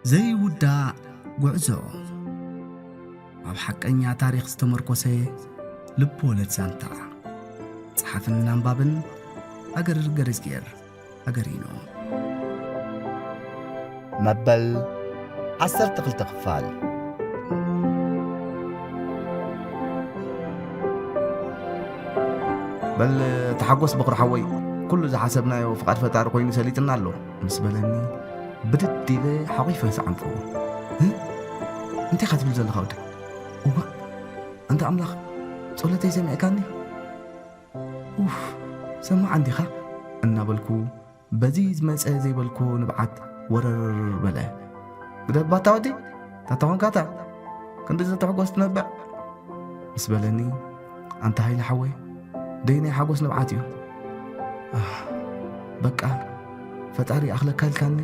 ዘይውዳእ ጉዕዞ። ኣብ ሓቀኛ ታሪኽ ዝተመርኮሰ ልብ ወለድ ዛንታ። ጸሓፍን ኣንባብን ኣገር ገረዝጌር ኣገሪኖ። መበል ዓሰርተ ክልተ ክፋል። በል ተሓጎስ በኹር ሓወይ፣ ኩሉ ዝሓሰብናዮ ፍቓድ ፈጣሪ ኮይኑ ሰሊጥና ኣሎ፣ ምስ በለኒ ብድድ ኢለ ሓቒፈ ሰዓምክዎ። "እ? እንታይ ኢኻ ትብል ዘለኻ ወደይ? እዋእ፣ ኣንታ ኣምላኽ፣ ጸሎተይ ሰሚዕካኒ? ኡፍ፣ ሰማዕ እንዲኻ?" እናበልኩ በዚ ዝመጸ ዘይበልኩ ንብዓት ወረር በለ። "ግደፍ ባታ ወዲ፣ ታታ ኾንካታ፣ ክንዲ ዘተሕጎስ ትነብዕ?" ምስ በለኒ፣ "ኣንታ ሃይለ ሓወይ፣ ደይ ናይ ሓጎስ ንብዓት እዩ። ኣህ፣ በቃ፣ ፈጣሪ ኣኽለካ ኢልካኒ?"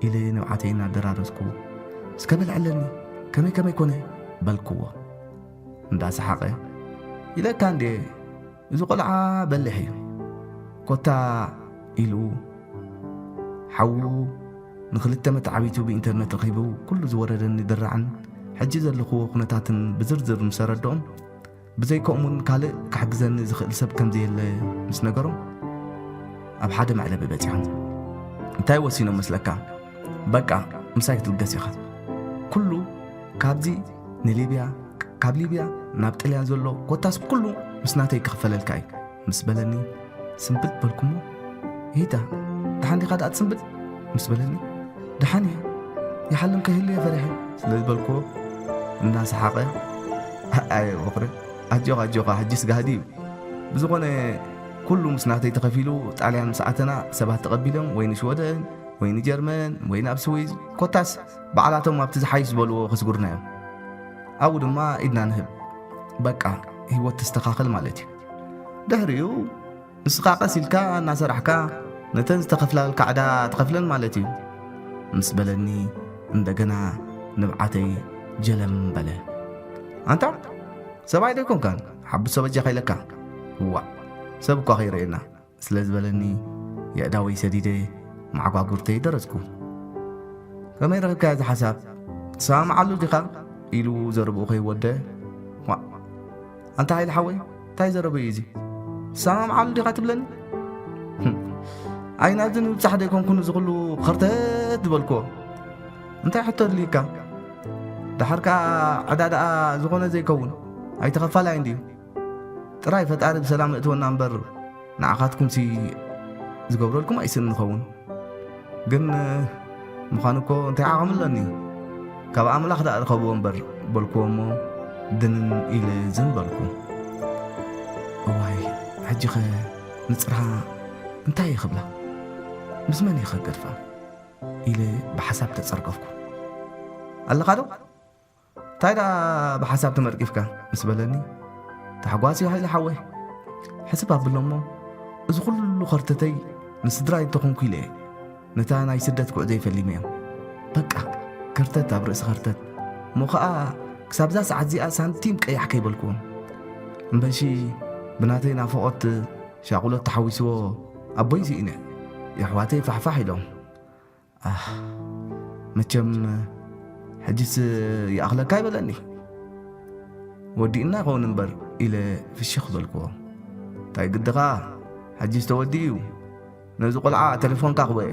ኢለ ንብዓተይ እናደራረስኩ፣ "እስከ በል ዕለኒ፣ ከመይ ከመይ ኮነ?" በልክዎ። እንዳሰሓቐ፣ "ኢለካ እንዴ፣ እዚ ቆልዓ በሊሕ እዩ። ኮታ" ኢሉ ሓዉ ንኽልተ መተዓቢቱ ብኢንተርነት ረኺቡ ኩሉ ዝወረደኒ ድራዕን ሕጂ ዘለኽዎ ኩነታትን ብዝርዝር ምስ ኣረድኦም፣ ብዘይከምኡን ካልእ ክሕግዘኒ ዝኽእል ሰብ ከም ዘየለ ምስ ነገሮም፣ ኣብ ሓደ መዕለቢ በጺሖም። እንታይ ወሲኖም መስለካ? "በቃ ምሳይ ክትልገስ ኢኻ። ኩሉ ካብዚ ንሊብያ፣ ካብ ሊብያ ናብ ጥልያን ዘሎ ኮታስ ኩሉ ምስ ናተይ ክኽፈለልካ እዩ" ምስ በለኒ፣ ስምብድ በልኩሞ። "ይታ፣ ደሓን ዲኻ ደኣ ትስምብድ?" ምስ በለኒ፣ "ደሓን እየ፣ ይሓልም ከይህሉ እየ ፈሪሐ" ስለ ዝበልኩዎ፣ እናሰሓቐ፣ "ኣየ በኹሪ፣ ኣጆኻ፣ ኣጆኻ፣ ሕጂስ ጋህዲ እዩ። ብዝኾነ፣ ኩሉ ምስ ናተይ ተኸፊሉ፣ ጣልያን ምስ ኣተና፣ ሰባት ተቐቢሎም፣ ወይ ንሽወደን፣ ወይ ንጀርመን፣ ወይ ናብ ስዊዝ፣ ኮታስ ባዕላቶም ኣብቲ ዝሓይሽ ዝበልዎ ከስጉርና እዮም። ኣብኡ ድማ ኢድና ንህብ። በቃ፣ ህይወት ተስተኻኽል ማለት እዩ። ድሕሪኡ፣ ንስኻ ቀስ ኢልካ እናሰራሕካ ነተን ዝተኸፍላልካ ዕዳ ትኸፍለን ማለት እዩ" ምስ በለኒ እንደገና ንብዓተይ ጀለም በለ። "ኣንታ ሰብኣይ ዶ ኣይኮንካን? ሓብሶ በጃኻ ኢለካ። እዋእ ሰብ እኳ ከይረኤና" ስለ ዝበለኒ የእዳወይ ሰዲደ ማዕጓጉርተይ ደረስኩ። "ከመይ ረኺብካዮ እዚ ሓሳብ? ትሰማምዓሉ ዲኻ?" ኢሉ ዘረብኡ ከይወደ፣ "ዋእ፣ ኣንታ ሃይለ ሓወይ፣ እንታይ ዘረበ እዩ እዚ? ትሰማምዓሉ ዲኻ ትብለኒ? ህም፣ ኣይ ናብዚ ንምብጻሕ ደይኮንኩን እዚ ኩሉ ኸርተት ዝበልክዎ። እንታይ ሕቶ ኣድልዩካ? ደሓር ከኣ ዕዳ ደኣ ዝኾነ ዘይከውን፣ ኣይተኸፋላይ እንድዩ። ጥራይ ፈጣሪ ብሰላም እእትወና እምበር፣ ንዓኻትኩምሲ ዝገብረልኩም ኣይስእን ንኸውን። ግን ምዃኑ እኮ እንታይ ዓቐሚ ኣለኒ? ካብ ኣምላኽ ደኣ ርኸብዎ እምበር" በልክዎ እሞ ድንን ኢለ ዝን በልኩ። "እዋይ፣ ሕጂኸ ንጽርሃ እንታይ እየ ክብላ? ምስ መን እየ ከገድፋ?" ኢለ ብሓሳብ ተጸርገፍኩ። "ኣለኻ ዶ? እንታይ ደኣ ብሓሳብ ተመርቂፍካ?" ምስ በለኒ፣ "ታሕጓስ እዩ ሃይለ ሓወይ። ሕስብ ኣብሎ እሞ፣ እዚ ኩሉ ኸርተተይ ንስድራይ እንተኾንኩ ኢለ እየ ነታ ናይ ስደት ጉዕዞይ ፈሊመ እየ። በቃ፣ ከርተት ኣብ ርእሲ ኸርተት። እሞ ኸኣ ክሳብዛ ሰዓት እዚኣ ሳንቲም ቀያሕ ከይበልክዎም። እምበሺ ብናተይ ናፍቖት ሻቑሎት ተሓዊስዎ ኣቦይ ስኢነ፣ የሕዋተይ ፋሕፋሕ ኢሎም። ኣህ፣ መቸም ሕጅስ ይኣኽለካ ኣይበለኒ። ወዲእና ይኸውን እምበር" ኢለ ፍሽኽ በልክዎ። "እንታይ ግድኻ፣ ሕጅስ ተወዲኡ እዩ። ነዚ ቆልዓ ተሌፎንካ ክበኤ፣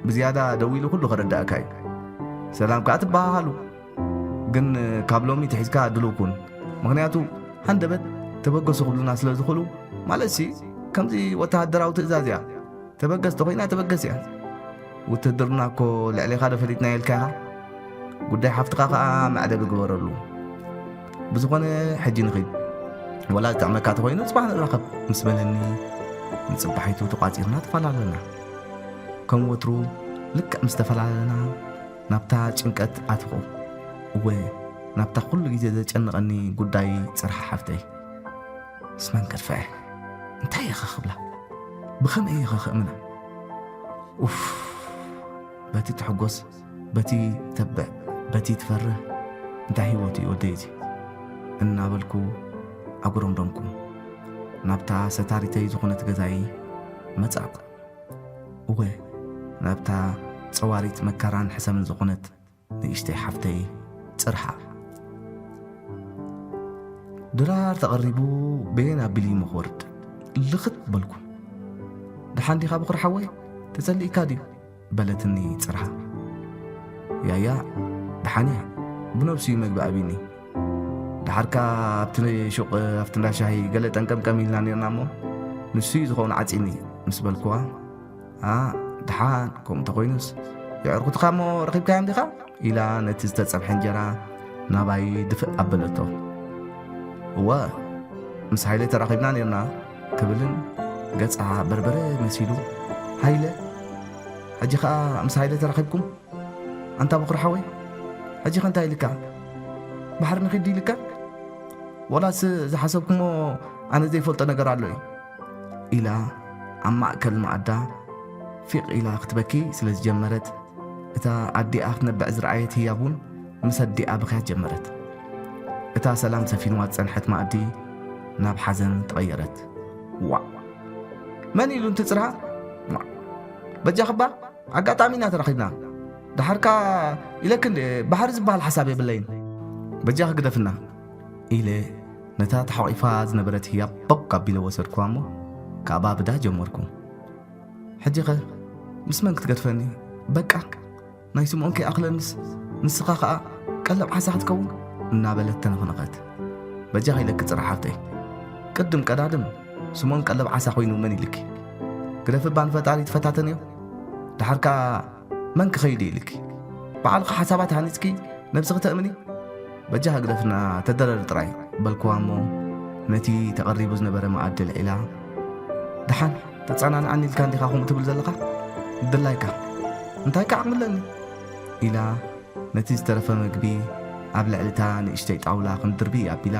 ብዝያዳ ደዊሉ ኩሉ ከረዳእካ እዩ። ሰላም ከኣ ትበሃሃሉ። ግን ካብ ሎሚ ትሒዝካ ድሉው ኩን። ምኽንያቱ ሃንደበት ተበገሱ ክብሉና ስለ ዝኽእሉ፣ ማለትሲ ከምዚ ወተሃደራዊ ትእዛዝ እያ። ተበገስ ተኾይና ተበገስ እያ። ውትህድርና እኮ ልዕሌኻ ዶ ፈሊጥናዮ ኢልካ ኢኻ? ጉዳይ ሓፍትኻ ኸኣ መዕለቢ ግበረሉ። ብዝኾነ ሕጂ ንኺድ። ወላ ዝጥዕመካ ተኾይኑ ጽባሕ ንራኸብ" ምስ በለኒ፣ ንጽባሒቱ ተቋጺርና ተፈላለና። ከም ወትሩ ልክዕ ምስ ተፈላለና ናብታ ጭንቀት ኣትኹ። እወ፣ ናብታ ኩሉ ግዜ ዘጨንቐኒ ጉዳይ ጽርሒ ሓፍተይ። ስመን ከድፍዐ። እንታይ እየ ኸ ክብላ? ብኸመይ እየ ኸ ክእምና? ኡፍ! በቲ ትሕጎስ፣ በቲ ተብዕ፣ በቲ ትፈርህ፣ እንታይ ህይወት እዩ ወደይ እዚ? እናበልኩ ኣጉረምረምኩ። ናብታ ሰታሪተይ ዝኾነት ገዛይ መጻእኩ። እወ፣ ናብታ ጸዋሪት መከራን ሕሰምን ዝኾነት ንእሽተይ ሓፍተይ ጽርሓ። ድራር ተቐሪቡ በየን ኣቢሉ ይመኽወርድ ልኽት በልኩ። "ደሓን ዲኻ በኹሪ ሓወይ? ተጸሊእካ ድዩ?" በለትኒ ጽርሓ። "ያያ፣ ደሓን እያ። ብነብሱ እዩ መግቢ ኣቢኒ። ደሓርካ ኣብቲ ሹቕ፣ ኣብቲ እንዳ ሻሂ ገለ ጠንቀምቀም ኢልና ኔርና እሞ፣ ንሱ እዩ ዝኸውን ዓጺኒ" ምስ በልኩዋ፣ "ኣ፣ ደሓን፣ ከምኡ እንተኾይኑስ፣ የዕርኩትኻ እሞ ረኺብካዮም ዲኻ?" ኢላ ነቲ ዝተጸብሐ እንጀራ ናባይ ድፍእ ኣበለቶ። "እወ፣ ምስ ሃይለ ተራኺብና ኔርና" ክብልን ገጻ በርበረ መሲሉ፣ "ሃይለ? ሕጂ ኸኣ ምስ ሃይለ ተራኺብኩም? ኣንታ በኹሪ ሓወይ፣ ሕጂ ኸ እንታይ ኢልካ? ባሕሪ ንኺድ ኢልካ? ወላስ ዝሓሰብኩሞ ኣነ ዘይፈልጦ ነገር ኣሎ እዩ?" ኢላ ኣብ ማእከል መኣዳ ፊቕ ኢላ ክትበኪ ስለ ዝጀመረት፣ እታ ኣዲኣ ክትነብዕ ዝረኣየት ህያብ እውን ምስ ኣዲኣ ብኽያት ጀመረት። እታ ሰላም ሰፊንዋ ዝጸንሐት መኣዲ ናብ ሓዘን ተቐየረት። "ዋእ! መን ኢሉ እንትጽርሃ? ዋእ! በጃኽባ ኣጋጣሚ ኢና ተራኺብና። ደሓርካ ኢለክ እንደ ባሕሪ ዝበሃል ሓሳብ የብለይን። በጃኺ ግደፍና" ኢለ ነታ ተሓቒፋ ዝነበረት ህያብ ቦግ ኣቢለ ወሰድኩዋ እሞ፣ ከኣባብዳ ጀመርኩ። "ሕጂኸ ምስ መን ክትገድፈኒ? በቃ ናይ ስምኦን ከይኣኽለንስ ንስኻ ኸኣ ቀለብ ዓሳ ክትከውን?" እናበለት ተነኽነኸት። "በጃኺ ኢለኪ ጽርሓ ሓፍተይ፣ ቅድም ቀዳድም ስምኦን ቀለብ ዓሳ ኮይኑ መን ኢልኪ? ግደፊ እባ ንፈጣሪ ትፈታተንዮ። ደሓር ከኣ መን ክኸይድ ኢልኪ? ባዕልኺ ሓሳባት ሃኒጽኪ ነብስኺ ተእምኒ? በጃኺ ግደፍና ተደረሪ ጥራይ" በልኩዋ እሞ ነቲ ተቐሪቡ ዝነበረ መኣዲ ኣልዒላ፣ "ደሓን ተጸናንዓኒ ኢልካ እንዲኻ ከምኡ ትብል ዘለኻ? ድላይካ እንታይ ከ ዓቕሚ ኣለኒ?" ኢላ ነቲ ዝተረፈ መግቢ ኣብ ልዕሊ እታ ንእሽተይ ጣውላ ከም ድርቢ ኣቢላ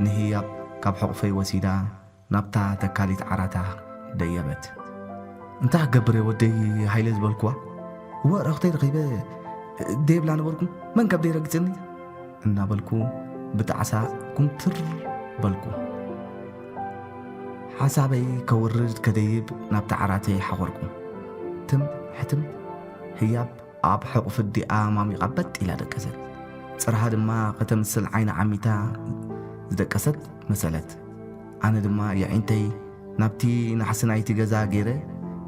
ንህያብ ካብ ሕቑፈይ ወሲዳ ናብታ ተካሊት ዓራታ ደየበት። "እንታይ ክገብር እየ ወደይ ሃይለ?" ዝበልኩዋ። "እወ ረኽተይ ረኺበ ደየብላ ነበርኩ፣ መን ከብደይ ረግጽኒ?" እናበልኩ ብጣዕሳ ኩምትር በልኩ። ሓሳበይ ከውርድ ከደይብ ናብታ ዓራተይ ሓኾርኩ። ትም ሕትም ህያብ ኣብ ሕቑፊ ኣዲኣ ማሚቓ በጥ ኢላ ደቀሰት። ጽርሃ ድማ ከተምስል ዓይና ዓሚታ ዝደቀሰት መሰለት። ኣነ ድማ የዒንተይ ናብቲ ናሕሲ ናይቲ ገዛ ገይረ፣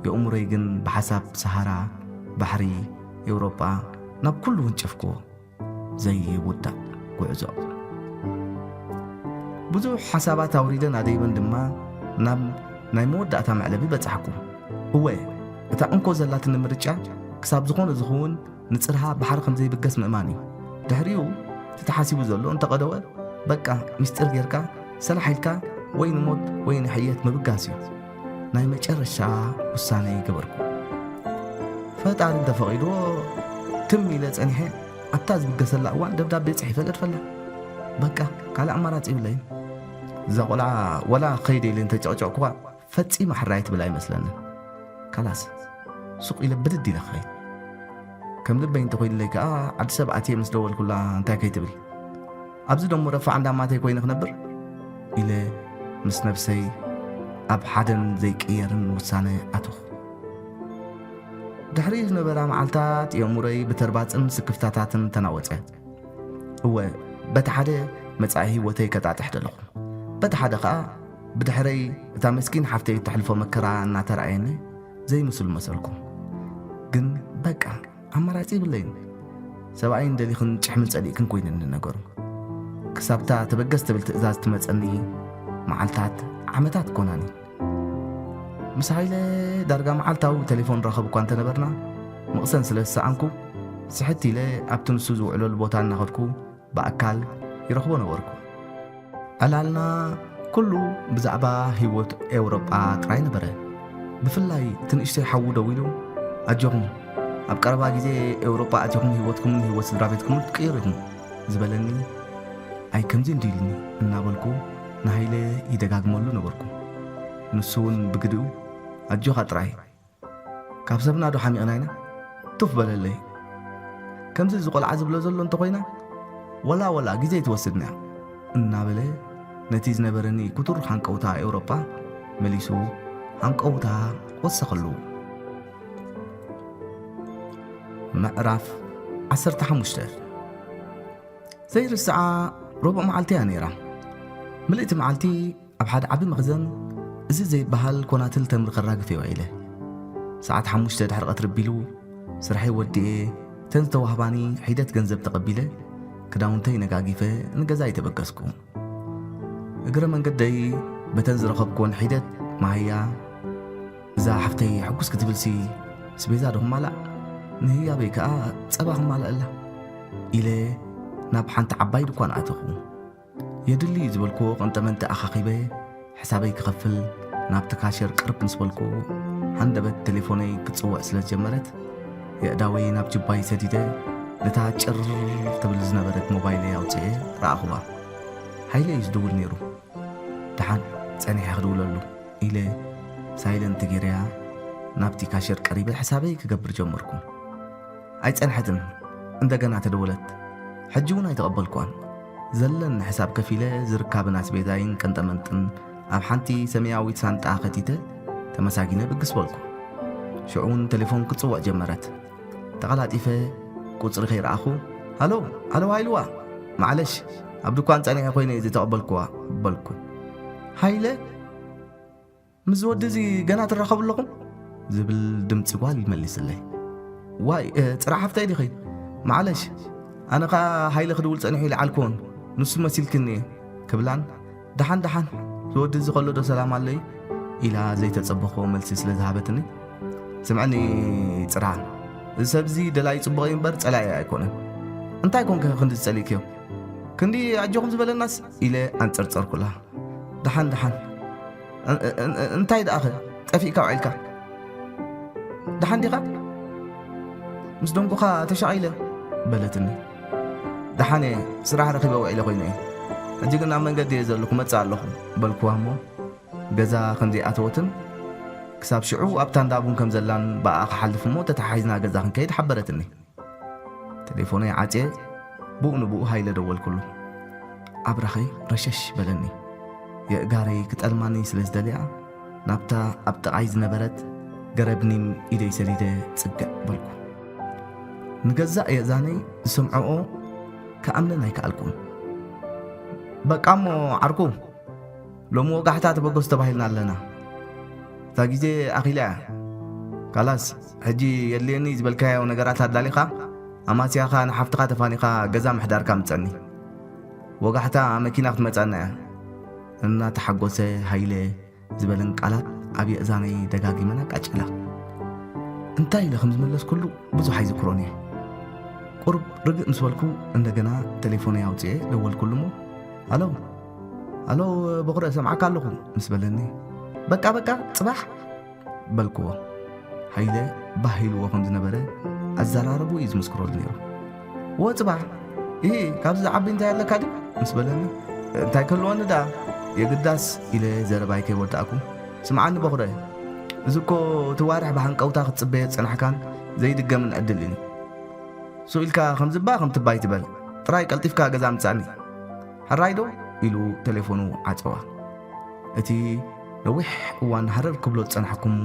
የእምሮይ ግን ብሓሳብ ሰሃራ፣ ባሕሪ፣ ኤውሮጳ፣ ናብ ኩሉ ወንጨፍክዎ። ዘይውዳእ ጉዕዞ። ብዙሕ ሓሳባት ኣውሪደን ኣደይበን ድማ ናብ ናይ መወዳእታ መዕለቢ በጻሕኩ። እወ፣ እታ እንኮ ዘላትኒ ምርጫ ክሳብ ዝኾነ ዝኸውን ንጽርሃ ባሕሪ ከም ዘይብገስ ምእማን እዩ። ድሕሪኡ እቲ ተሓሲቡ ዘሎ እንተቐደወ፣ በቃ ምስጢር ጌርካ ሰላሕ ኢልካ ወይ ንሞት ወይ ንሕየት ምብጋስ እዩ። ናይ መጨረሻ ውሳነ ገበርኩ። ፈጣሪ እንተፈቒድዎ ትም ኢለ ጸኒሐ ኣብታ ዝብገሰላ እዋን ደብዳቤ ጽሒፈ ገድፈላ። በቃ ካልእ ኣማራጺ የብለይን። እዛ ቆልዓ ወላ ከይደ ኢለ እንተጨቕጨቕኩዋ ፈጺማ ሕራይ ትብል ኣይመስለንን። ካላስ ሱቕ ኢለ ብድድ ኢለ ክኸይድ። ከም ልበይ እንተኾይኑለይ ከኣ ዓዲ ሰብ ኣትየ ምስ ደወልኩላ እንታይ ከይትብል። ኣብዚ ደሞ ረፋዕ እንዳማተይ ኮይነ ክነብር ኢለ ምስ ነብሰይ ኣብ ሓደን ዘይቅየርን ውሳነ ኣተኹ። ድሕሪ ዝነበራ መዓልታት የእምሮይ ብተርባጽን ስክፍታታትን ተናወጸ። እወ፣ በቲ ሓደ መጻኢ ህይወተይ ከጣጥሕ ደለኹ። በቲ ሓደ ኸኣ ብድሕረይ እታ መስኪን ሓፍተይ እተሕልፎ መከራ እናተራእየኒ ዘይምስሉ መሰልኩ። ግን በቃ ኣማራጺ የብለይን። ሰብኣይን ደሊኽን ጭሕምን ጸሊእክን ኮይነኒ ነገሩ። ክሳብታ ተበገስ ትብል ትእዛዝ ትመጸኒ መዓልታት ዓመታት ኮናኒ። ምስ ሃይለ ዳርጋ መዓልታዊ ብቴሌፎን ንራኸብ እኳ እንተነበርና፣ መቕሰን ስለ ዝሰኣንኩ፣ ስሕት ኢለ ኣብቲ ንሱ ዝውዕለሉ ቦታ እናኸድኩ ብኣካል ይረኽቦ ነበርኩ። ዕላልና ኩሉ ብዛዕባ ህይወት ኤውሮጳ ጥራይ ነበረ። ብፍላይ እቲ ንእሽተይ ሓዉ ደው ኢሉ፣ "ኣጆኹም፣ ኣብ ቀረባ ግዜ ኤውሮጳ ኣቲኹም ህይወትኩምን ህይወት ስድራ ቤትኩምን ክትቅይሩ ኢኹም" ዝበለኒ፣ "ኣይ ከምዚ እንዲ ኢልኒ" እናበልኩ ንሃይለ ይደጋግመሉ ነበርኩ። ንሱ እውን ብግዲኡ፣ "ኣጆኻ ጥራይ፣ ካብ ሰብና ዶ ሓሚቕና ኢና? ቱፍ በለለይ። ከምዚ እዚ ቆልዓ ዝብሎ ዘሎ እንተኾይና፣ ወላ ወላ ግዜ ኣይትወስድን እያ" እናበለ ነቲ ዝነበረኒ ክቱር ሃንቀውታ ኤውሮጳ መሊሱ ሃንቀውታ ወሰኸሉ። ምዕራፍ ዓሰርተ ሓሙሽተ። ዘይርስዓ ረቡዕ መዓልቲ እያ ነይራ። ምልእቲ መዓልቲ ኣብ ሓደ ዓቢ መኽዘን እዚ ዘይበሃል ኮናትል ተምሪ ከራግፍ እየ ውዒለ። ሰዓት ሓሙሽተ ድሕሪ ቀትሪ ኣቢሉ ስርሐይ ወዲኤ፣ እተን ዝተዋህባኒ ሒደት ገንዘብ ተቐቢለ፣ ክዳውንተይ ነጋጊፈ ንገዛይ ተበገስኩ። እግረ መንገደይ በተን ዝረኸብኩወን ሒደት መሃያ፣ "እዛ ሓፍተይ ሕጉስ ክትብልሲ ስቤዛ ዶ ክማላእ? ንህያበይ ከኣ ጸባ ክማላእላ?" ኢለ ናብ ሓንቲ ዓባይ ድኳን ኣተኹ። የድሊ ዝበልኩዎ ቀንጠመንጢ ኣኻኺበ፣ ሕሳበይ ክኸፍል ናብቲ ካሸር ቅርብ ምስ በልኩ፣ ሃንደበት ቴሌፎነይ ክትጽውዕ ስለ ዝጀመረት፣ የእዳወይ ናብ ጅባይ ሰዲደ፣ ነታ ጭር ትብል ዝነበረት ሞባይለይ ኣውጽኤ ረኣኹዋ። ሃይለ እዩ ዝድውል ነይሩ። "ደሓን ጸኒሐ ክድውለሉ" ኢለ ሳይለንት ገይረያ ናብቲ ካሸር ቀሪበ ሕሳበይ ክገብር ጀመርኩ። ኣይጸንሐትን፣ እንደገና ተደወለት። ሕጂ እውን ኣይተቐበልኳን። ዘለኒ ሕሳብ ከፊለ ዝርካብን ኣስቤዛይን ቀንጠመንጥን ኣብ ሓንቲ ሰማያዊት ሳንጣ ከቲተ ተመሳጊነ ብግስ በልኩ። ሽዑ እውን ቴሌፎን ክትጽውዕ ጀመረት። ተቐላጢፈ ቁጽሪ ከይረኣኹ፣ "ሃሎ፣ ሃሎ ሃይልዋ፣ ማዕለሽ፣ ኣብ ድኳን ጸኒሐ ኮይነ ዝተቐበልኩዋ" በልኩ። "ሃይለ፣ ምስ ወዲ እዚ ገና ትራኸቡ ኣለኹም?" ዝብል ድምጺ ጓል ይመልስለይ። "ዋይ፣ እ፣ ጽራይ ሓፍተይ ዲኺ? ማዕለሽ፣ ኣነ ኸኣ ሃይለ ክድውል ጸኒሑ ኢለ ዓልኩዎን፣ ንሱ መሲልክኒ እየ" ክብላን፣ "ደሓን ደሓን፣ ዝወዲ እዚ ከሎ ዶ ሰላም ኣሎ እዩ?" ኢላ ዘይተጸበኽዎ መልሲ ስለ ዝሃበትኒ፣ "ስምዕኒ ጽራ፣ እዚ ሰብ እዚ ደላይ ጽቡቕ እዩ እምበር ጸላኢ ኣይኮነን። እንታይ ኮንከ ክንዲ ዝጸሊእክዮ? ክንዲ ኣጆኹም ዝበለናስ?" ኢለ ኣንጸርጸርኩላ። "ደሓን ደሓን። እ-፣ እ-፣ እ-፣ እንታይ ደኣኸ ጠፊእካ ውዒልካ? ደሓን ዲኻ?" "ምስ ደንጉኻ ተሻቒለ" በለትኒ። "ደሓን እየ፣ ስራሕ ረኺበ ውዒለ ኮይነ እየ። ሕጂ ግን ኣብ መንገዲ እየ ዘለኹ፣ መጽእ ኣለኹ" በልኩዋ እሞ፣ ገዛ ከም ዘይኣተወትን ክሳብ ሽዑ ኣብታ እንዳ ቡን ከም ዘላን ብኣኣ ክሓልፍ እሞ ተተሓሒዝና ገዛ ክንከይድ ሓበረትኒ። ቴሌፎነይ ዓጽየ ብኡ ንብኡ ሃይለ ደወልኩሉ። ኣብራኸይ ረሸሽ በለኒ። የእጋረይ ክጠልማኒ ስለ ዝደልያ ናብታ ኣብ ጥቓይ ዝነበረት ገረብ ኒም ኢደይ ሰዲደ ጽግዕ በልኩ። ንገዛእ የእዛነይ ዝሰምዕኦ ክኣምነን ኣይከኣልኩን። "በቃ እሞ ዓርኩ፣ ሎሚ ወጋሕታ ተበገሱ ተባሂልና ኣለና። እታ ግዜ ኣኺላ እያ። ካላስ፣ ሕጂ የድልየኒ ዝበልካዮ ነገራት ኣዳሊኻ፣ ኣማስያኻ ንሓፍትኻ ተፋኒኻ ገዛ ምሕዳርካ ምጸኒ። ወጋሕታ መኪና ክትመጻና እያ" እናተሓጎሰ ሃይለ ዝበለን ቃላት ኣብ የእዛነይ ደጋጊመን ኣቃጨላ። እንታይ ኢለ ከም ዝመለስኩሉ ብዙሕ ኣይዝክሮን እየ። ቁሩብ ርግእ ምስ በልኩ እንደገና ቴሌፎነይ ኣውጽኤ ደወልኩሉ እሞ፣ "ኣሎ፣ ኣሎ፣ በኹረ፣ ሰምዓካ ኣለኹ" ምስ በለኒ፣ "በቃ፣ በቃ፣ ጽባሕ" በልክዎ። ሃይለ ባህ ኢልዎ ከም ዝነበረ ኣዘራረቡ እዩ ዝምስክረሉ ነይሩ። "እወ፣ ጽባሕ፣ ኢሂ፣ ካብዚ ዝዓቢ እንታይ ኣለካ ድዩ?" ምስ በለኒ፣ "እንታይ ክህልወኒ ደኣ፣ የግዳስ" ኢለ ዘረባይ ከይወዳእኩ፣ "ስምዓኒ በኹረ፣ እዚ እኮ እቲ ዋርሕ ብሃንቀውታ ክትጽበዮ ዝጸናሕካን ዘይድገምን ዕድል እዩ። ስቕ ኢልካ ከምዚ እባ ከምቲ እባ ኣይትበል፣ ጥራይ ቀልጢፍካ ገዛ ምጻኒ። ሕራይ ዶ?" ኢሉ ቴሌፎኑ ዓጸዋ። እቲ ነዊሕ እዋን ሃረር ክብሎ ዝጸናሕኩም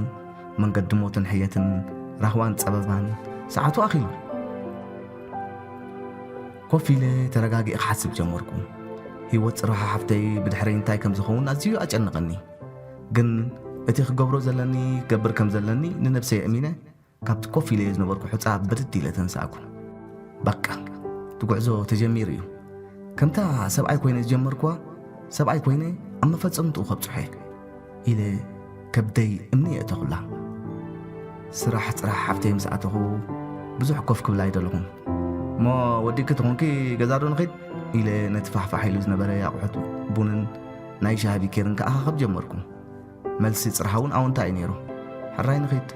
መንገዲ ሞትን ሕየትን፣ ራህዋን ጸበባን ሰዓቱ ኣኺሉ። ኮፍ ኢለ ተረጋጊእ ክሓስብ ጀመርኩ። ህይወት ጽራሓ ሓፍተይ ብድሕረይ እንታይ ከም ዝኸውን ኣዝዩ ኣጨነቐኒ። ግን እቲ ክገብሮ ዘለኒ ክገብር ከም ዘለኒ ንነብሰይ ኣእሚነ፣ ካብቲ ኮፍ ኢለዮ ዝነበርኩ ሑጻ ብድድ ኢለ ተንሳእኩ። በቃ፣ እቲ ጉዕዞ ተጀሚሩ እዩ። ከምታ ሰብኣይ ኮይነ ዝጀመርኩዋ፣ ሰብኣይ ኮይነ ኣብ መፈጸምትኡ ከብጽሖ እየ ኢለ ከብደይ እምኒ የእተኹላ። ስራሕ ጽራሕ ሓፍተይ ምስ ኣተኹ ብዙሕ ኮፍ ክብል ኣይደለኹን። "እሞ ወዲእኪ ተኾንኪ ገዛ ዶ ንኺድ?" ኢለ ነቲ ፋሕፋሕ ኢሉ ዝነበረ ኣቑሑት ቡንን ናይ ሻሂ ቢኬርን ክኣኻኽብ ጀመርኩ። መልሲ ጽርሓ እውን ኣወንታ እዩ ነይሩ። "ሕራይ ንኺድ፣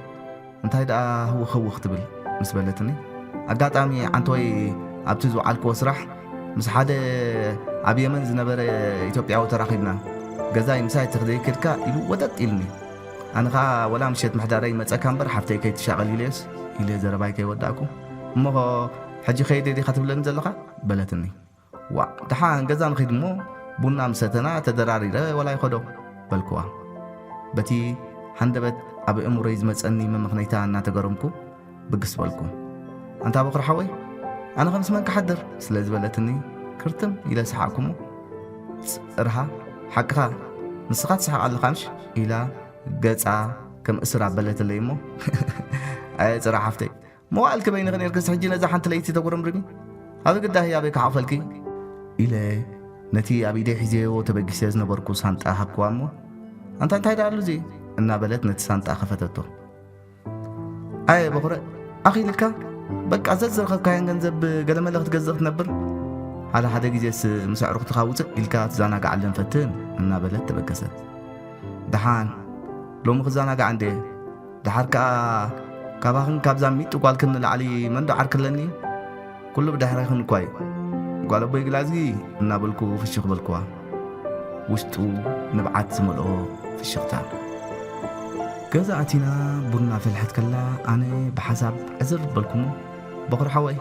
እንታይ ደኣ ህውኽ ህውኽ ትብል?" ምስ በለትኒ፣ ኣጋጣሚ ዓንተወይ ኣብቲ ዝወዓልክዎ ስራሕ ምስ ሓደ ኣብ የመን ዝነበረ ኢትዮጵያዊ ተራኺብና። "ገዛይ ምሳይ ተኽዘይከድካ?" ኢሉ ወጠጥ ኢሉኒ። ኣነ ኸኣ "ወላ ምሸት ምሕዳረይ መጸካ እምበር ሓፍተይ ከይትሻቐል" ኢለዮስ ኢለ ዘረባይ ከይወዳእኩ፣ "እሞኸ ሕጂ ከይደ ዲኻ ትብለኒ ዘለኻ?" በለትኒ። "ዋእ፣ ደሓን ገዛ ንኺድ እሞ ቡና ምሰተና ተደራሪረ ዋላ ይኸዶ" በልክዋ። በቲ ሃንደበት ኣብ ኣእምሮይ ዝመጸኒ መመኽነይታ እናተገረምኩ ብግስ በልኩ፣ "ኣንታ በኹሪ ሓወይ፣ ኣነ ከምስ መን ክሓድር ስለ ዝበለትኒ ክርትም ኢለ ሰሓቕኩሞ። ጽርሃ፣ ሓቅኻ፣ ንስኻ ትስሕቕ ኣለኻ ምሽ? ኢላ ገጻ ከም እስር ኣበለትለይ እሞ፣ ኣየ ጽራ ሓፍተይ፣ መዋእልኪ በይንኺ ነርክስ ሕጂ ነዛ ሓንቲ ለይቲ ተጉርምርሚ? ኣብ ግዳሂ ኣበይ ክሓቕፈልኪ? ኢለ ነቲ ኣብ ኢደይ ሒዘዮ ተበጊሰ ዝነበርኩ ሳንጣ ሃብክዋ እሞ፣ ኣንታ እንታይ ደኣ ኣሉ እዚ? እናበለት ነቲ ሳንጣ ከፈተቶ። ኣየ በኹረ፣ ኣኺልካ በቃ ዘዝረኸብካዮን ገንዘብ ገለመለ ክትገዝእ ክትነብር፣ ሓደ ሓደ ግዜስ ምስ ኣዕሩኽትኻ ውፅእ ኢልካ ትዘናግዓለን ፈትን እናበለት ተበገሰት። ደሓን ሎሚ ክዘናጋዕ እንደ ደሓር ከኣ ካባኽን ካብዛ ሚጡ ጓልክን ንላዕሊ መንዶ ዓርክለኒ? ኩሉ ብድሕረይኽን እኳ እዩ። ጓል ኣቦይ ግላዝጊ እናበልኩ ፍሽኽ በልክዋ። ውሽጡ ንብዓት ዝመልኦ ፍሽኽታ። ገዛ ኣቲና ቡና ፈልሐት ከላ ኣነ ብሓሳብ ዕዝር በልኩሞ፣ በኹሪ ሓወይ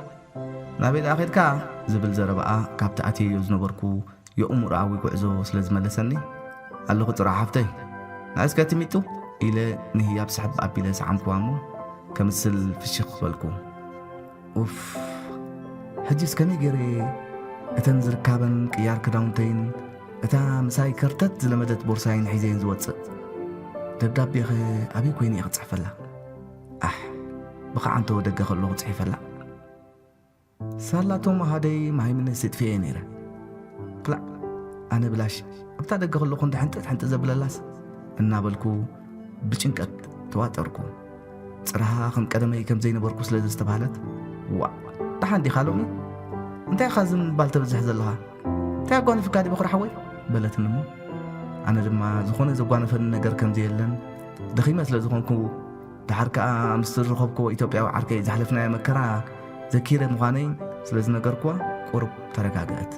ናበይ ደኣ ኸድካ? ዝብል ዘረባኣ ካብቲ ኣትየዮ ዝነበርኩ የእምሮኣዊ ጉዕዞ ስለ ዝመለሰኒ፣ ኣለኹ ጽራ ሓፍተይ፣ ንኣስከ ትሚጡ ኢለ ንህያብ ስሕብ ኣቢለ ሰዓምክዋ እሞ፣ ከምስል ፍሽኽ በልኩ። ኡፍ፣ ሕጂስ ከመይ ገይረ እተን ዝርካበን ቅያር ክዳውንተይን እታ ምሳይ ከርተት ዝለመደት ቦርሳይን ሒዘየን ዝወጽእ? ደብዳቤኸ ኣበይ ኮይነ እየ ክጽሕፈላ? ኣሕ፣ ብኸዓንቶ ደገ ከለኹ ጽሒፈላ። ሳላቶም ኣሃደይ መሃይምነስ የጥፍኤ ነይረ። ክላእ፣ ኣነ ብላሽ ኣብታ ደገ ከለኹ እንደ ሕንጥጥ ሕንጥጥ ዘብለላስ እናበልኩ ብጭንቀት ተዋጠርኩ። ጽራሃ ከም ቀደመይ ከም ዘይነበርኩ ስለ ዘስተባህለት፣ "ዋእ፣ ደሓን ዲኻ ሎሚ? እንታይ ኢኻ ዝም ምባል ተብዝሕ ዘለኻ? እንታይ ኣጓኒፍካ ድዩ በኹሪ ሓወይ?" በለትኒ እሞ፣ ኣነ ድማ ዝኾነ ዘጓነፈኒ ነገር ከም ዘየለን ደኺመ ስለ ዝኾንኩ፣ ደሓር ከኣ ምስ ዝረኸብክዎ ኢትዮጵያዊ ዓርከይ ዘሕለፍናዮ መከራ ዘኪረ ምዃነይ ስለ ዝነገርክዋ ቁሩብ ተረጋግአት።